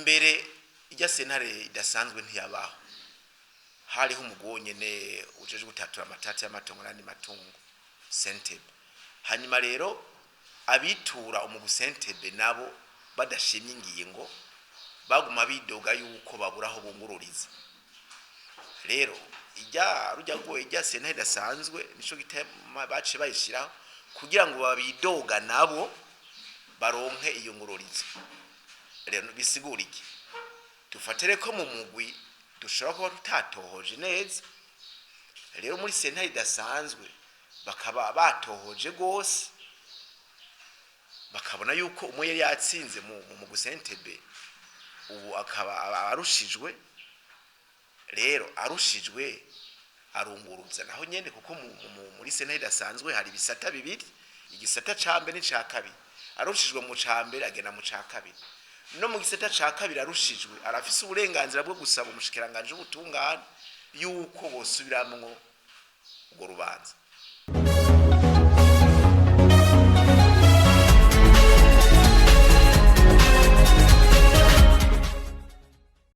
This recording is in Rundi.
Imbere ijya sentare idasanzwe ntiyabaho, hariho umugwi wonyene ujejwe gutatura amatati y'amatongo n'andi matungo, CNTB. Hanyuma rero abitura umugwi CNTB nabo badashimye ingingo baguma bidoga yuko babura aho bungururiza. Rero ijya rujya rwo ijya sentare idasanzwe, nico gituma baciye bayishiraho kugira ngo babidoga nabo baronke iyo ngururizo. Rero bisigura iki? Dufatire ko mu mugwi dushobora kuba tutatohoje neza, rero muri sentare idasanzwe bakaba batohoje rwose, bakabona yuko umwe yari yatsinze mu mugwi CNTB, ubu akaba arushijwe. Rero arushijwe arunguruza naho nyene, kuko muri sentare idasanzwe hari ibisata bibiri, igisata ca mbere n'ica kabiri. Arushijwe mu ca mbere agenda mu ca kabiri. No mu gisata ca kabiri arushijwe arafise uburenganzira bwo gusaba umushikiranganji w'ubutungane yuko bosubiramwo urwo rubanza.